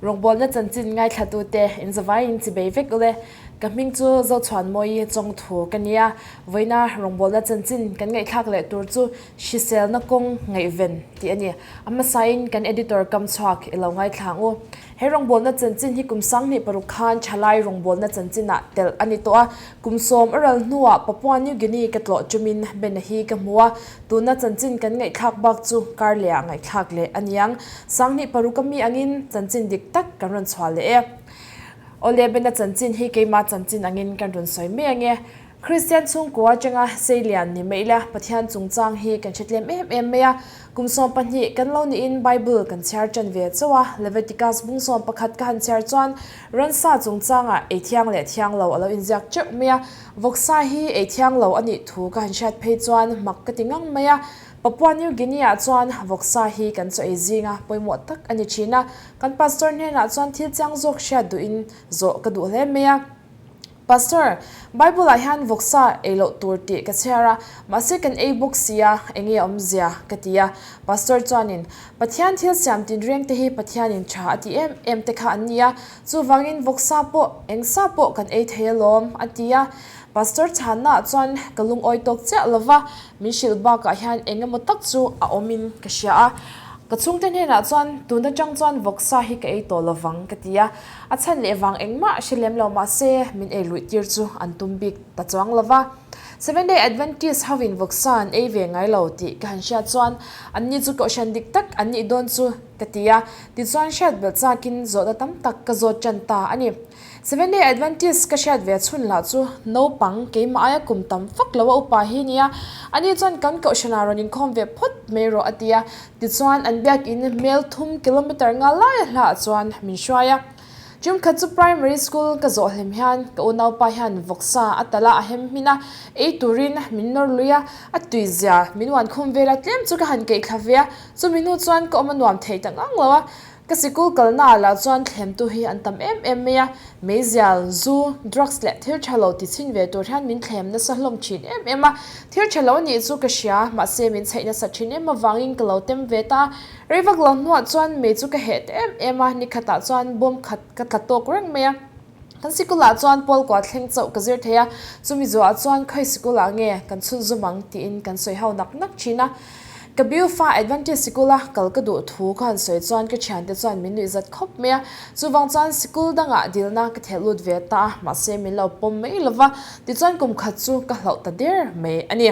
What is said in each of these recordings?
Rawngbawlna chanchin ngaithlatute inzavaiin chibei vek ule. Ka hming chu Zochhuanmawii Chawngthu ka nia. Vawiina rawngbawlna chanchin kan ngaihthlak leh tur chu hriselna kawng ngaihven tih a ni. A hmasain kan editor kam chhuak i lo ngaithla ang u. He rawngbawlna chanchin hi kum 2006 khan thalai rawngbawlna chanchinah telh a ni tawh a. Kum sawm a ral hnuah Papua New Guinea ka tlawh chumin Bena hi ka hmu a. Tuna chanchin kan ngaihthlak bak chu kar lehah ngaihthlak leh a niang. 2006 a mi angin chanchin dik tak kan rawn chhuah leh e. Awle Bena chanchin hi keimah chanchin angin kan rawn sawi mai ange. Kristian chhungkua atanga seilian ni mai ila Pathian chungchang hi kan hre tlem em em mai a. Kum 12 kan lo niin Bible kan chhiar tan ve chauh a, Leviticus bung 11 ka han chhiar chuan ransa chungchangah ei thiang leh thiang lo a lo inziak teuh mai a. Vawksa hi ei thiang lo a nih thu ka han hriat phei chuan mak ka ti ngang mai a. Papua New Guinea-ah chuan vawksa hi kan chaw ei zinga pawimawh tak a ni thin a. Kan pastor hnenah chuan thil chiang zawk hriat duhin zawh ka duh hle mai a. Pastor, Bible-ah hian vawksa ei loh tur tih ka chhiar a, mahse kan ei bawk si a, enge awmzia? ka ti a. Pastor chuanin, Pathian thil siam tinreng te hi Pathianin tha a ti em em te kha an ni a, Chuvangin vawksa pawh eng sa pawh kan ei thei alawm, a ti a. Pastor chhannaah chuan ka lungawi tawk chiah lo va, min hrilh bakah hian eng emaw tak chu a awmin ka hria a. Ka chhungte hnenah chuan tun atang chuan vawksa hi ka ei tawh lo vang ka ti a. A chhan leh vang engmah hre lem lo mahse min ei luih tir chu an tum bik ta chuang lo va. Seventh Day Adventist hovin vawksa an ei ve ngai lo tih ka han hriat chuan anni chu kohhran dik tak an nih dawn chu ka ti a, tichuan hriat belh chakin zawhna tam tak ka zawt tan ta a ni. Seventh Day Adventist ka hriat ve chhun lah chu naupang keimah aia kum tam fak lo a upa hi nia, ani chuan kan kohhranah rawn inkhawm ve phawt mai rawh a ti a, tichuan an biakin mel thum kilometer nga laia hlaah chuan min hruai a. Tum khat chu primary school ka zawh hlim hian ka unaupa hian vawksa a talh a, a hem hmin a, ei turin min nawr lui a, a tui zia min uan khum vel a, tlem chu ka han keih thla ve a, chumi hnu chuan ka awm a nuam thei ta ngang lo a, ka sikul kalna ah lah chuan thlemtu hi an tam em em mai a, meizial, zu, drugs leh thil tha lo ti chhin ve tur hian min thlem nasa hlawm thin em em a, thil tha lo nih chu ka hria, mahse min chheih nasa thin em avangin ka lo tem ve ta a. Rei vak lo hnuah chuan mei chu ka heh ta em em a, ni khatah chuan bawm khat ka tla tawk reng mai a. Kan sikulah chuan Paul kua thleng chauh ka zir thei a, chumi zuah chuan khawi sikulah nge kan chhun zum ang tiin kan sawi ho nak nak thin a. Ka biufa Adventist sikula kal ka duh thu ka han sawi chuan ka thiante chuan min nuih zat khawp mai a, chuvang chuan sikul dangah dilna ka theh lut ve ta a, mahse min lo pawm mai lova, tichuan kum khat chu ka hlauh ta der mai a ni.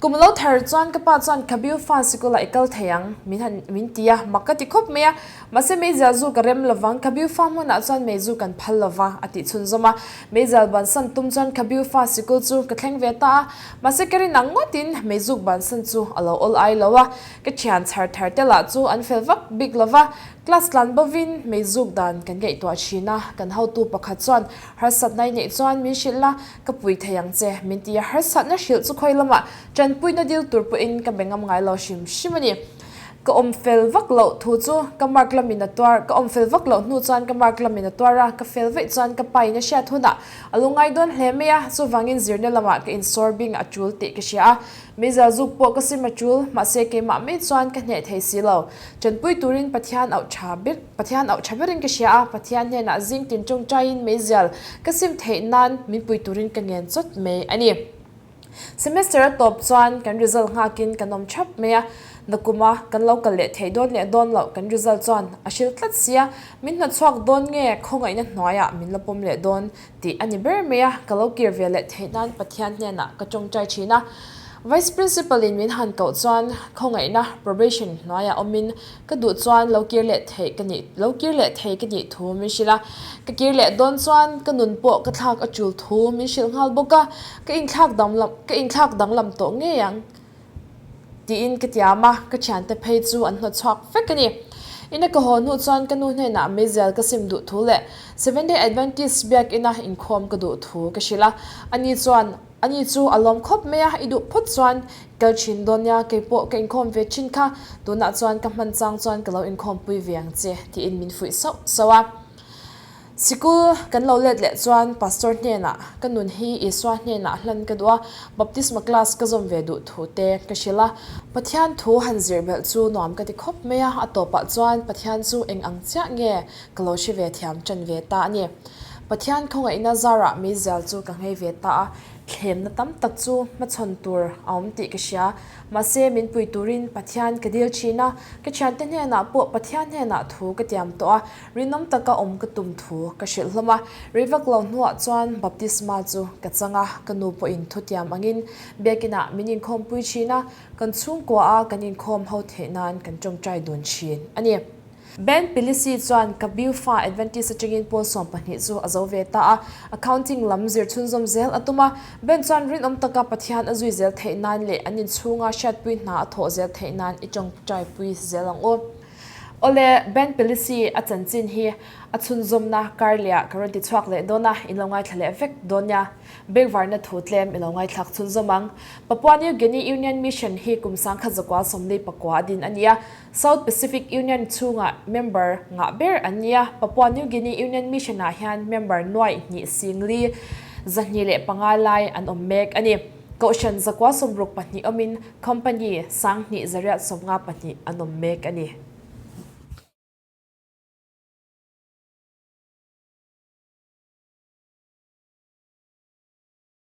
Kum lo thar chuan ka pa chuan ka biu fa sikula i kal thei ang min han min ti a, mak ka ti khawp mai a. Mahse meizial zu ka rem lovang, ka biu fa hmunah chuan meizu kan phal lova a tih chhunzawm a. Meizial bansan tum chuan ka biu fa sikul chu ka thleng ve ta a. Mahse ka rin ang ngawtin meizuk bansan chu a lo awl ai lo a. Ka thian chhar thar te lah chu an fel vak bik lova. Class tlan bovin meizuk dan kan ngaihtuah thin a, kan hotu pakhat chuan harsatna i neih chuan min hrilh la, Ka pui thei ang che, min ti a, harsatna hrilh chu khawi lamah tanpuina dil tur pawhin ka be ngam ngai lo hrim hrim a ni. Ka awm fel vak loh thu chu ka mark lamin a tuar, ka awm fel vak loh hnu chuan ka mark lamin a tuar a, ka fel veih chuan ka pain a hriat hunah a lu ngai dawn hle mai a, chuvangin zirna lamah ka insawr bing a tul tih ka hria a. Meizial zuk pawh ka sim a tul, mahse keimah mai chuan ka hneh thei si lo. Tanpui turin Pathian auh tha ber, Pathian auh tha berin ka hria a, Pathian hnenah zing tin tawngtaiin meizial ka sim theih nan min pui turin ka ngen chawt mai a ni. Semester a tawp chuan kan result nghakin kan awm thap mai a, nakuma kan lo kal leh theih dawn leh dawn loh kan result chuan a hril tlat sia, min hnawtchhuak dawn nge khawngaihna hnuaiah min la pawm leh dawn Tih a ni ber mai a, ka lo kir ve leh theih nan Pathian hnenah ka tawngtai thin a. Vice Principal in min han koh chuan khawngaihna probation hnuaiah awmin ka duh chuan lo kir leh theih ka nih lo kir leh thei ka nih thu min hrilh a. Ka kir leh dawn chuan ka nun pawh ka thlak a tul thu min hrilh nghal bawk a, ka inthlak danglam ka inthlak danglam tawh ngei ang. Tiin ka tiam a, ka thiante phei chu an hnawt chhuak vek a ni. Ina ka haw hnu chuan ka nu hnenah meizial ka sim duh thu leh Seventh Day Adventist biakina inkhawm ka duh thu ka hrilh a. Ani chuan, Ani chu a lawm khawp mai a, i duh phawt chuan kal thin dawn nia, kei pawh ka inkhawm ve thin kha, tunah chuan ka hman chang chuan ka lo inkhawmpui ve ang che, tiin min fuih sauh sauh a. Sikul kan lo let leh chuan Pastor hnenah ka nun hi Isua hnenah hlan ka duh a, baptisma class ka zawm ve duh thu te ka hrilh a. Pathian thu han zir belh chu nuam ka ti khawp mai a, a tawpah chuan Pathian chu eng ang chiah nge ka lo hre ve thiam ṭan ve ta a ni. Pathian khawngaihna zarah meizial chu ka nghei ve ta a, thlemna tam tak chu hmachhawn tur a awm tih ka hria. Mahse min pui turin Pathian ka dil ṭhin a, ka ṭhiante hnenah pawh Pathian hnenah thu ka tiam tawh a, Rinawm taka awm ka tum thu ka hrilh hlawm a, rei vak lo hnuah chuan baptisma chu ka chang a, ka nu pawhin thutiam angin biakinah min inkhawmpui thin a, kan chhungkua a kan inkhawm ho theih nan kan tawngtai dun thin a ni. Ben Pilisi chuan ka Biufa Adventist atangin pawl 12 chu a zo ve ta a, accounting lam zir chhunzawm zel a tum a, Ben chuan rinawm taka Pathian a zui zel theih nan leh an inchhunga hriatpui hna a thawh zel theih nan i tawngtaipui zel ang u. Awle, Ben Pelisi a chanchin hi a chhunzawmna Karliah ka rawn ti chhuak leh dawn a, in lo ngaithla leh vek dawn nia. Bengvarna thu tlem i lo ngaithlak chhunzawm ang. Papua New Guinea Union Mission hi kum sangkhat zakua 49 a din a ni a, South Pacific Union chhunga member ngah ber an ni a. Papua New Guinea Union Mission ah hian member nuaih hnih singli 205 lai an awm mek a ni. Kohhran zakua 64 awmin Company 7254 an awm mek a ni.